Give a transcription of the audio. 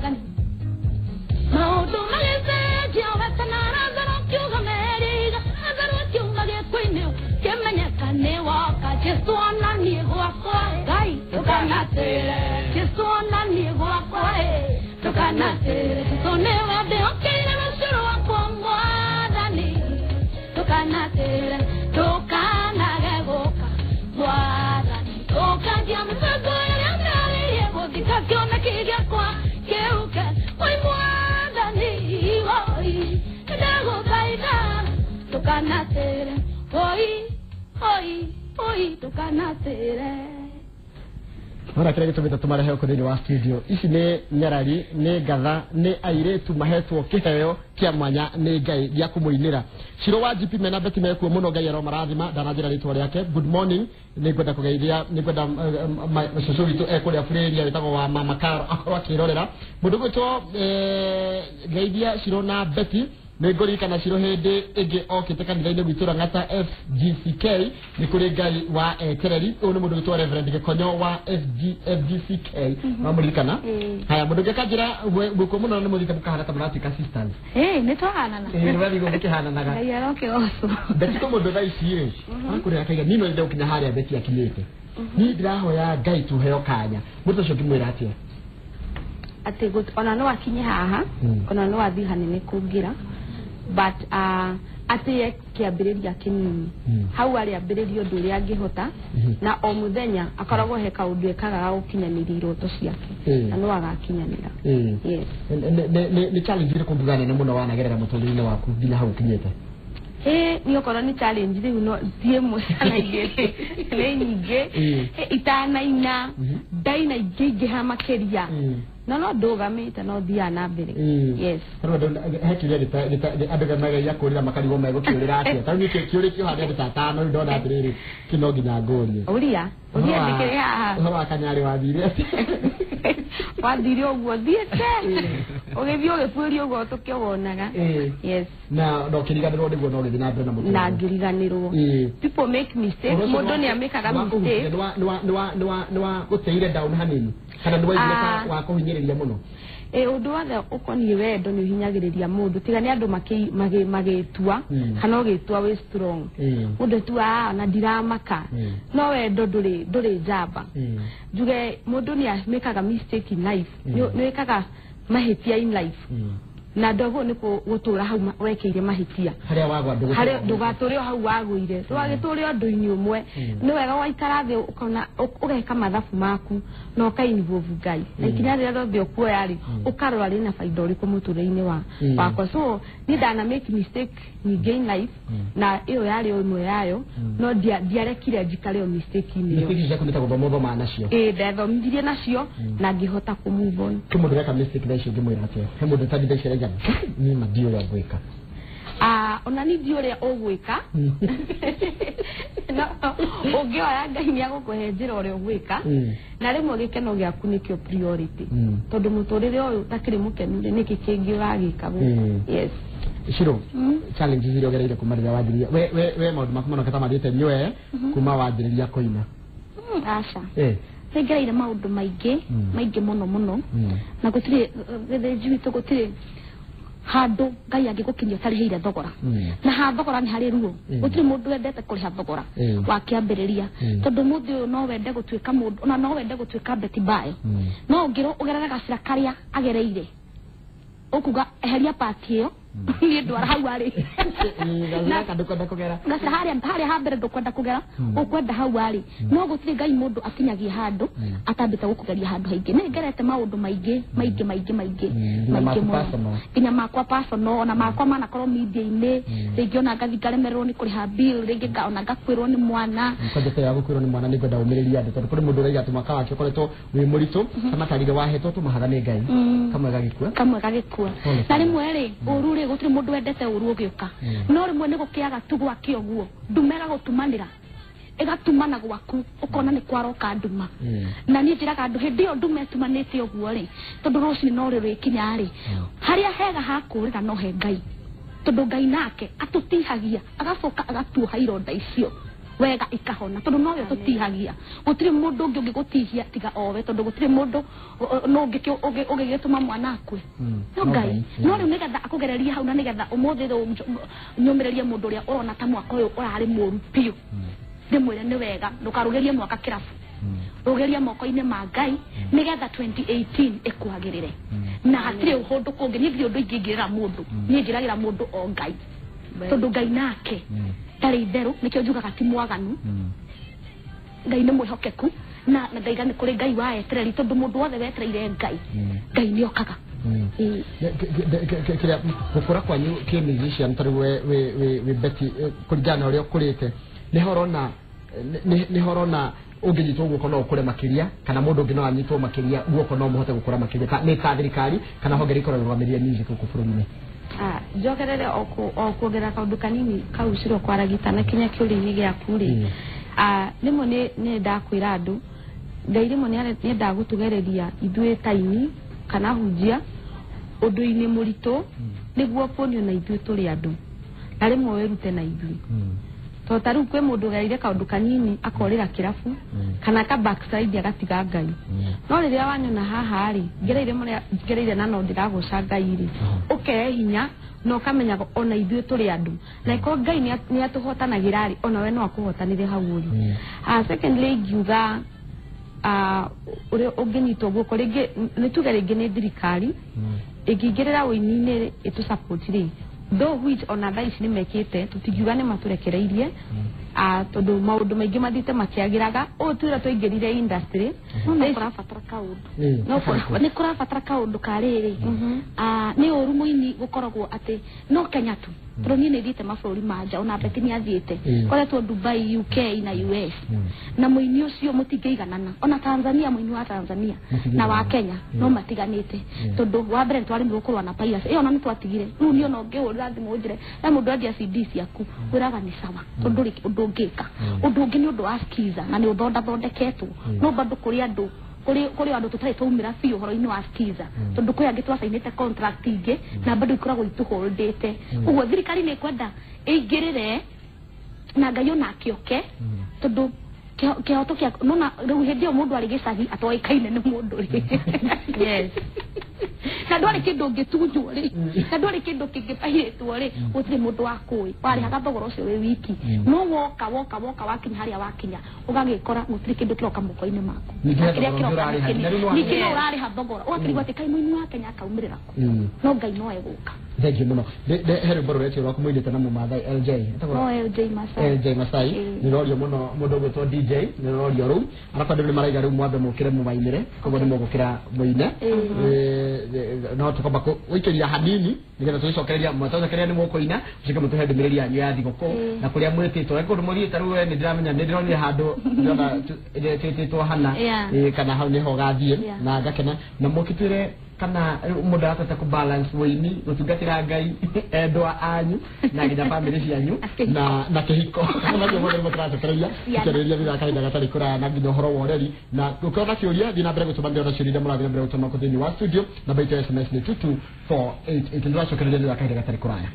Mwathani maũndũ magĩcenjia wetana Lazaro kiuga meriga Lazaro kiuma gĩkuũ-inĩ kĩmenyeka nĩ woka Jesũ onanie gwakwa Ngai ndũkanatĩre Jesũ onanie gwakwa ndũkanatĩre Jesũ nĩwe ndĩhokeire rũciũ rwakwa Mwathani ndũkanatĩre ndũkanage gũka Mwathani ũkanjia mĩbango ĩrĩa ndĩrarĩirie gũthika kĩoneki gĩakwa kĩũke oi Mwathani oi ndagũthaitha ndũkanatĩre oi oi oi ndũkanatĩre. Nona kĩrĩa gĩtũmĩte tũmarehe gũkũ thĩinĩ wa studio ici nĩ nyarari nĩ ngatha nĩ airĩtu mahetwo kĩheo kĩa mwanya nĩ Ngai gĩa kũmũinĩra. Ciro wa GP mena Beti mekuo mũno Ngai aromarathima ndananjĩra rĩtwa rĩake. Good morning, nĩ ngwenda kũgeithia nĩ ngwenda cũcũ witũ ekũrĩa Burĩria wĩtagwo wa Mama Karo akorwo akĩrorera mũndũ gwĩtwo geithia Ciro na Beti. Nĩ ngũririkana Ciro hĩndĩ ĩngĩ okĩte kanitha-inĩ gwitũ Lang'ata FGCK nĩ kũrĩ Ngai wa etereri. Ũyũ nĩ mũndũ gwĩtwo Reverend Gĩkonyo wa FGCK wamũririkana. Haya mũndũ ũngĩ akanjĩra gwĩkwo mũno nĩ mũthiĩte mũkahana ta mũratuĩka sisters. Ĩĩ nĩ twahanana. Ĩĩ nĩ mathiĩ mũkĩhananaga. Ngai arokĩgocwo. Beti kũ mũndũ thaa ici rĩ akũrĩa akaiga niĩ no nyende gũkinya harĩa Beti akinyĩte niĩ ndĩrahoya Ngai tuheo kanya mũndũ ũcio ũngĩmwĩra atĩa? Atĩ ona no akinye haha ona no athiĩ hanene kũngĩra but atĩe kĩambĩrĩria kĩnini hau arĩambĩrĩria ũndũ ũrĩa angĩhota na o mũthenya akoragwo he kaũndũ ekaga ga gũkinyanĩria iroto ciake na no agakinyanĩra. Yes. Nĩ challenge ĩrĩkũ ngiuga nene mũno wanagerera mũtũrĩre-inĩ waku nginya hau ũkinyĩte? Ĩĩ niĩ okorwo nĩ challenge rĩu no ti ĩmwe kana igĩrĩ nĩ nyingĩ. Itanaina ndaina ingĩingĩha makĩria no no ndũgamĩte no thiaga na mbere. Yes. Tarĩu he kĩũria andũ mageria kũũrĩra makarigwo megũkĩũrĩra atĩa. Tarĩu niĩ kĩũrĩtio haha nĩ andũ ta atano rĩu ndona atĩrĩrĩ kĩ no nginya ngũrie. Ũria ũria ndĩkĩrĩ haha. Ũhoro wa Kanyarĩ wathire atĩa? Wathire ũguo thiĩte ũgĩthiĩ ũgĩbuĩria ũguo tũkĩwonaga. Yes. Na no kĩriganĩrwo nĩguo no gĩthiĩ na mbere na mũtũrĩre. Na ngĩriganĩrwo. People make mistakes. Mũndũ nĩ amĩkaga mistake. Nĩ wa gũteire down hanini kana nĩ waiguire ta wa kũhinyĩrĩria mũno? Ũndũ wothe ũkoniĩ wendo nĩ ũhinyagĩrĩria mũndũ tiga nĩ andũ magĩtua kana ũgĩtua wĩ strong. Mũndũ etua na ndiramaka no wendo ndũrĩ njamba. Njuge mũndũ nĩ amĩkaga mistake in life nĩ wĩkaga mahĩtia in life na ndoguo nĩ gũtũra hau wekĩire mahĩtia harĩa wagwa harĩa ndũgatũre o hau wagũire ndũgagĩtũre ũndũ-inĩ ũmwe. Nĩ wega waikara thĩ ũkona ũgeka mathabu maku na ũka involve Ngai na ikinya rĩrĩa rĩothe ũkuoya rĩ ũkarora rĩna baida ũrĩkũ mũtũrĩre-inĩ wakwa. So niĩ ndana make mistake nyingĩ in life na ĩyo yarĩ ĩmwe yayo no ndiarekire njikare o mistake-inĩ ĩyo. Mistake ciaku nĩ ta gũthoma ũthomaga nacio. Ĩĩ ndethomithirie nacio na ngĩhota kũ move on. Kwĩ mũndũ ũreka mistake thaa ici ũngĩmwĩra atĩa? He mũndũ ũtangĩ thaa ici araiga niĩ ma ndiũĩ ũrĩa ngwĩka. Ona niĩ ndiũĩ ũrĩa ũgwĩka. No ũngĩoya Ngai nĩ agũkũhe njĩra ũrĩa ũgwĩka na rĩmwe gĩkeno gĩaku nĩkĩo priority tondũ mũtũrĩre ũyũ ũtakĩrĩ mũkenu rĩ nĩkĩ kĩngĩ ũragĩka gũkũ? Yes. Ciro challenges iria ũgereire kuma rĩrĩa wanjĩrĩria we maũndũ maku moneka ta mathiĩte nywe kuma wanjĩrĩria kũina? Aca. Nĩngereire maũndũ maingĩ maingĩ mũno mũno na gũtirĩ gĩthĩnji witũ gũtirĩ handũ Ngai angĩgũkinyia ũtarĩhĩire thogora na ha thogora nĩ harĩ ruo. Gũtirĩ mũndũ wendete kũrĩha thogora wa kĩambĩrĩria tondũ mũthĩ ũyũ no wende gũtuĩka mũndũ ona no wende gũtuĩka Betty Bayo no ũngĩrwo ũgerere gacĩra karĩa agereire ũkuga eheria pati ĩyo niĩ ndwara hau arĩ. Gacĩra ndũkwenda kũgera. Gacĩra harĩa ha mbere ndũkwenda kũgera ũkwenda hau arĩ no gũtirĩ Ngai mũndũ akinyagia handũ atambĩte gũkũgeria handũ haingĩ. Nĩ ngerete maũndũ maingĩ maingĩ maingĩ maingĩ maingĩ mũno nginya makwa personal ona makwa manakorwo media-inĩ rĩngĩ ona ngathi ngaremererwo nĩ kũrĩha bill rĩngĩ ona ngakwĩrwo nĩ mwana. Kwanja ya gũkwĩrwo nĩ mwana nĩ ngwenda ũmĩrĩrie andũ tondũ kũrĩ mũndũ ũraiga atĩ mwaka wake ũkoretwo wĩ mũritũ kana karire wahetwo tũmahatha nĩ Ngai kamwe gagĩkua kamwe gagĩkua. Na rĩmwe rĩ ũru rĩ gũtirĩ mũndũ wendete ũru ũgĩũka no rĩmwe nĩ gũkĩaga tu gwake ũguo nduma ĩgagũtumanĩra ĩgatumana gwaku ũkona nĩ kwaroka nduma. Na niĩ njĩraga andũ hĩndĩ ĩyo nduma ĩtumanĩte ũguo rĩ tondũ rũcinĩ no rĩrĩkinya rĩ harĩa hega ha kũũrĩra no he Ngai tondũ Ngai nake atũtihagia agacoka agatuoha ironda icio. wega ikahona tondu nowe tutihagia gutiri mundu ungi ungigutihia tiga owe tondu gutiri mundu no ungigituma mwana akue no Ngai no riu nigetha akugereria hau na nigetha umuthi nyumirerie mundu uria urona ta mwaka uyu urari muru biu ndimwire ni wega ndukarugerie mwaka kirabu rugeria moko-inĩ ma Ngai nigetha 2018 ĩkwagĩrĩre na hatirĩ ũndũ kũngĩ niĩ ndirĩ ũndũ ingĩingĩrĩra mũndũ niĩ njĩragĩra mũndũ o Ngai tondu Ngai nake ndarĩ itherũ nĩkĩo njugaga ti mwaganu Ngai nĩ mwĩhokeku na ngaiga nĩ kũrĩ Ngai wa etereri tondu mũndũ wothe wetereire Ngai Ngai nĩ okaga. Kĩrĩa gũkũra kwanyu kĩ musician tarĩu we Betty kũringana na ũrĩa ũkũrĩte nĩ horona ũngĩnyitwo guoko no ũkũre makĩria kana mũndũ ũngĩ no anyitwo makĩria guoko no mũhote gũkũra makĩria nĩ ta thirikari kana honge ikoragwo irũgamĩrĩire music gũkũ bũrũri-inĩ. Njokerere o kuongerera kaũndũ kanini kau Ciro kwaragita na kinya kĩũria-inĩ gĩaku rĩ, rĩmwe nĩ ndakwĩra andũ Ngai rĩmwe nĩendaga gũtũgereria ithuĩ ta aini kana hunjia ũndũ-inĩ mũritũ nĩguo kuonio na ithuĩ tũrĩ andũ na rĩmwe wĩrute na ithuĩ to ta rĩu kwĩ mũndũ ũgereire kaũndũ kanini akorĩra kĩrabu kana aka backslide agatiga Ngai no rĩrĩa wanyona haha rĩ ngereire mũrĩa ngereire na no ndĩragoca Ngai rĩ ũkee hinya na ũkamenya ona ithuĩ tũrĩ andũ na ĩkorwo Ngai nĩ atũhotanagĩra rĩ ona we no akũhotanĩre hau ũrĩ. Secondly ingiuga ũrĩa ũngĩnyitwo guoko rĩngĩ nĩ tuge rĩngĩ nĩ thirikari ĩngĩingĩrĩra ũini-inĩ ĩtũ support rĩ though which ona thaa ici nĩ mekĩte tũtingiuga nĩ matũrekereirie tondũ maũndũ maingĩ mathiĩte makĩagĩraga ũũ twĩra twaingĩrire industry no kũrabatara kaũndũ nĩ kũrabatara kaũndũ ka rĩrĩ nĩ ũru mũini gũkoragwo atĩ no Kenya tu tondũ niĩ nĩ thiĩte mabũrũri ma nja ona Betty nĩ athiĩte koretwo Dubai, UK na US na mũini ũcio mũtingĩiganana ona Tanzania mũini wa Tanzania na wa Kenya no matiganĩte tondũ wa mbere twaremirwo kũrũa na piracy ĩyo ona nĩ twatigire rĩu niĩ ona ũngĩhũrĩra thimũ ũnjĩre he mũndũ endia CD ciaku kwĩraga nĩ sawa tondũ ndũrĩ ũndũ ũngĩka ũndũ ũngĩ nĩ ũndũ wa skiza na nĩ ũthondathondeketwo no bado kũrĩ andũ kũrĩ andũ tũtarĩ twaumĩra biũ ũhoro-inĩ wa skiza tondũ kwĩ angĩ twacainĩte contract ingĩ na bado ikoragwo itũholdĩte ũguo thirikari nĩ ĩkwenda ĩingĩrĩre na Ngai onake oke tondũ kĩhoto kĩa nona rĩu hĩndĩ ĩyo mũndũ arĩ gĩcagi atoĩkaine nĩ mũndũ rĩ yes na ndwarĩ kĩndũ ũngĩtunywo rĩ na ndwarĩ kĩndũ kĩngĩbahĩtwo rĩ gũtirĩ mũndũ wakũĩ warĩhaga thogora ũcio wĩ wiki no woka woka woka wakinya harĩa wakinya ũgagĩkora gũtirĩ kĩndũ kĩroka moko-inĩ maku kĩrĩa kĩroka ningĩ no ũrarĩha thogora ũgakĩrigwo atĩ kaĩ mũini wa Kenya akaumĩrĩra kũ no Ngai no egũka. Thank you mũno. He rwĩmbo rũretio rwaku mũinĩte na mũmathai LJ no LJ Masai LJ Masai nĩ rũrorio mũno mũndũ ũgwĩtwo DJ nĩ rũrorio rũu arabu andũ nĩ maraiga rĩu mwambe mũkĩre mũmainĩre koguo nĩ mũgũkĩra mũine no tũkwamba gũikĩria hanini nĩgetha tũgĩcokereria mwatũcokereria nĩ mũkũina mũcoke mũtũhe ndũmĩrĩri yanyu ya thigũkũ na kũrĩa mwĩtĩtwo kũndũ mũthiĩte rĩu we nĩ ndĩramenya nĩ ndĩronire handũ ndĩrona twĩtĩtwo hana kana hau nĩho ũgathiĩ na ngakena na mũkĩtwĩre kana mũndũ aratata kũ balance wĩini gũtungatĩra Ngai endwa anyu na nginya bamĩrĩ cianyu na kĩhiko macio mothe nĩmo tũracokereria tũkĩarĩrĩria thutha wa kahinda gatarĩ kũraya na nginya ũhoro wa ũreri na ũkĩona kĩũria thiĩ na mbere gũtũma ndĩrona ciũria iria mũrathiĩ na mbere gũtũma kũ thĩinĩ wa studio namba itũ ya SMS nĩ 22488 nĩtũracokereria thutha wa kahinda gatarĩ kũraya.